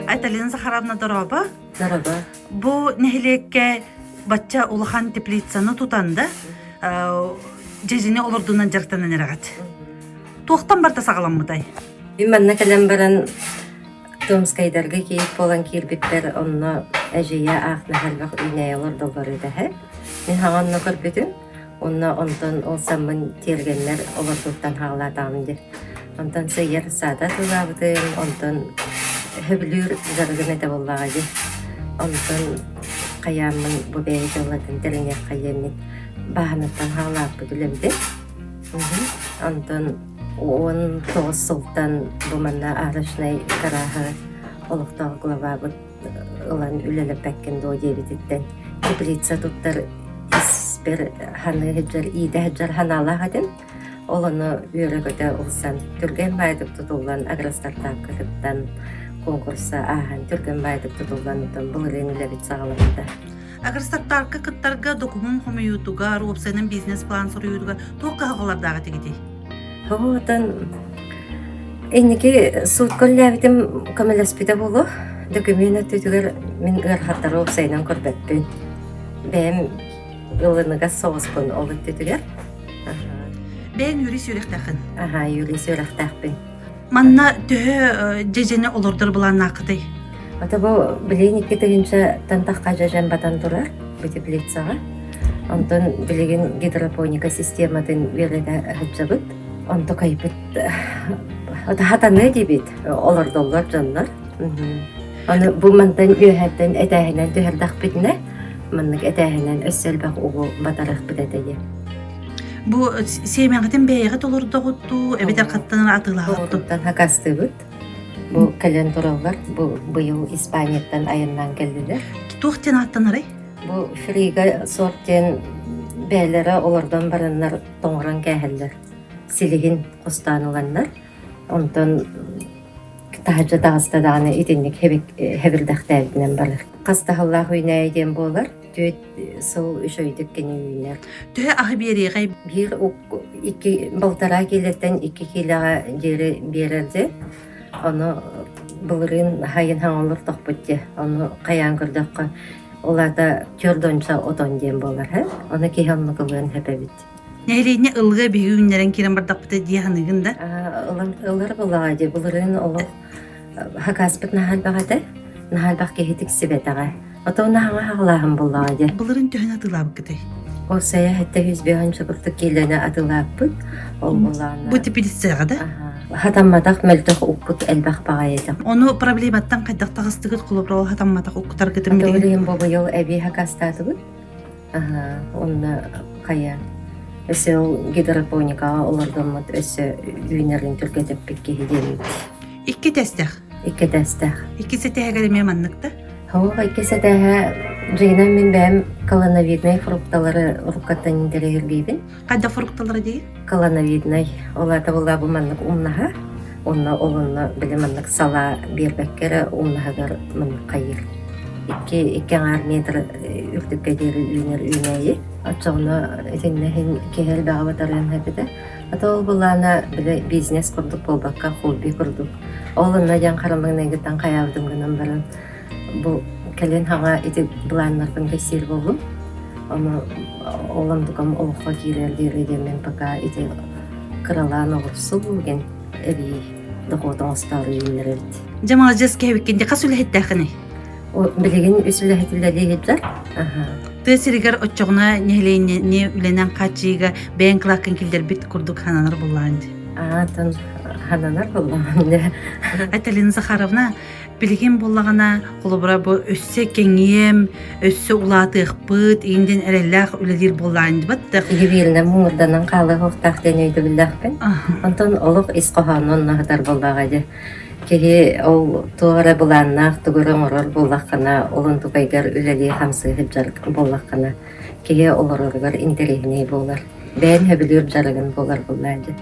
Айталина Захаровна дорообо. Дорообо. Бу нэһилиэккэ бачча улахан теплицаны тутан да, дьэдьини олордунан дьарыктанан эрэҕит. Туохтан барта саҕаламмытай? Мин манна кэлэн баран Томскайдарга киһи буолан киирбиппэр онно эдьиийэ аах наһаа элбэх үүнээйи олордоллор этэ. Мин хаҥа онно көрбүтүм. Онно онтон ол саммын тиэргэннэр олордуттан хаалаатаҕым дии. Онтон сыыйар саата атыылаабытым, онтон сөбүлүүр дьарыгым этэ буоллаҕа дии. Онтон хайааммын бу бэйэ дьыалатын тэриниэххэ диэммин бааһынаттан хаалааппыт үлэбитин. Онтон 19 сылтан бу манна арочнай гарааһы олохтоох главабыт ылан үлэлэппэккин дуо диэбититтэн теплица туттар испэр ханыы сылдьар, иитэ сылдьар санаалаах этим. Ол ону үөрэ-көтө ылсан, түргэн баайдык тутуллан агростартапка кыттан, конкурса ааһан түргэн баайдык тутуллан оттон былырыын үлэбит саҕаламмыта. Агростартапка кыттарга докумуон хомуйуутугар, уопсайынан бизнес-план суруйуутугар туох кыһалҕалардаах этигитий? Оттон инники суутка үлэлээбитим көмөлөспүтэ буолуо. Дөкүмүөн өттүтүгэр мин ыарахаттары уопсайынан көрбөппүн. Бэйэм ылыныгас соҕуспун ол өттүтүгэр. Бэйэҥ юрист үөрэхтээххин? Аһаа, юрист үөрэхтээхпин. Манна төһө дьэдьэни олордор былааннааххытый? Ата бу билигин 2 тыһыынчаттан тахха дьэдьэн батан турар бу теплицаҕа. Онтон билигин гидропоника систематын үөрэтэ сылдьабыт. Онтукайбыт хатаныы диибит олордоллор дьоннор. Аны бу мантан үөһэттэн этээһинэн түһэрдэхпитинэ маннык этээһинэн өссө элбэх угу батарыахпыт этэ диye. Бу сиэмэҕитин бэйэҕит олордоҕут дуу, эбэтэр хаттан атыылаһаҕыт дуу? Оҕотуттан хакастыыбыт. Бу кэлэн тураллар. Бу быйыл Испанияттан айаннаан кэллилэр. Туох диэн ааттанарый? Бу фрига сорт диэн бэйэлэрэ олордон бараннар тоҥорон кээһэллэр. Силиһин хостоон ыланнар. Онтон таһырдьа таҕыста даҕаны итинник хэбирдэхтээбитинэн барар. Хас таһыллаах үүнээйи диэн буолар. Түөрт сыл үчүгэйдик кини үүнэр. Төһө аһы биэриэҕэй? Биир икки балтараа киилэттэн 2 киилэҕэ диэри биэрэрди. Ону былырыын хайын хаҥолор тохпут дии. Ону хайаан көрдөххө, ол аата 40 отон диэн буолар һэ. Ону киһи оннук ылыан сөп эбит. Нэһилиэнньэ ылга биһиги үүннэрэн киирэн бардахпыта дии саныыгын да? Ылар буоллаҕа дии. Былырыын олох хакааспыт наһаа элбэх этэ. Наһаа элбэх киһи тиксибэтэҕэ. Отон наһаа хаҕалааһын буоллаҕа дии. Былырыын төһөнү атыылаабыккытый? Ол сайа 705 курдук киилэни атыылааппыт. Ол буоллаҕына Бу теплицаҕа да? Хатамматах мөлтөх укпут элбэх баҕайы этэ. Ону проблематтан хайдах таҕыстыгыт холобура ол хатамматах уккутаргытын Ата билигин билигин бу быйыл эбии хакастаатыбыт. Аха, онно хайа өссө ол гидропоникаҕа олордоммут өссө үүнэрин түргэтэппит киһи диэммит. Икки тэстэх. Икки тэстэх. Икки сэтээһигэр эмиэ маннык да? Ол икки сэтээһэ дьиҥинэн мин бэйэм колоновиднай фрукталары уруккаттан интэриэһиргиибин. Хайда фрукталары дии? Колоновиднай. Ол аата буолла бу маннык умнаһа. Онно ол онно били маннык салаа биэрбэккэ эрэ умнаһыгар маннык хайыыр. Икки аҥаар метр үрдүккэ диэри үүнэр үүнээйи. Оччоҕуна итиннэ иһин киһи элбэҕи батарыан сөп этэ. А ол былаана били бизнес курдук буолбакка хобби курдук. Ол онно диэн харамыҥнайгыттан хайаабытым гынан баран бу кэлин хаҥа ити былааннарбын кэпсиир буоллум. Ону ол онтукам олоххо киирэр диэри диэммин пока ити кыралаан оҕурсу диэн эбии дохуот оҥостоору үүннэрэбит. Дьэ маладьыас киһибиккин дии хас үлэһиттээххиний? Билигин үс үлэһит үлэлии сылдьар. Тыа сиригэр оччоҕуна нэһилиэнньэни үлэнэн хааччыйыыга бэйэҥ кылааккын киллэрбит курдук сананар буоллаҕын дии. Аатын хананар буоллаҕын дии. Айталина Захаровна, билигин буоллаҕына, холобура бу өссө кэҥиэм, өссө улаатыахпыт, иҥдин эрэллээх үлэлиир буоллаҕын дии баттах. Киһи бииринэн муҥурданан хаалыах диэн өйдөбүллээхпин. Онтон олох ис хоһооно онно сытар буоллаҕа дии. Киһи ол туох эрэ былааннаах тугу эрэ оҥорор буоллаххына, ол онтукайгар үлэлии-хамсыы сылдьар буоллаххына, киһи олороругар интэриэһинэй буолар. Бэйэн сөбүлүүр дьарыгын буолар буоллаа дии.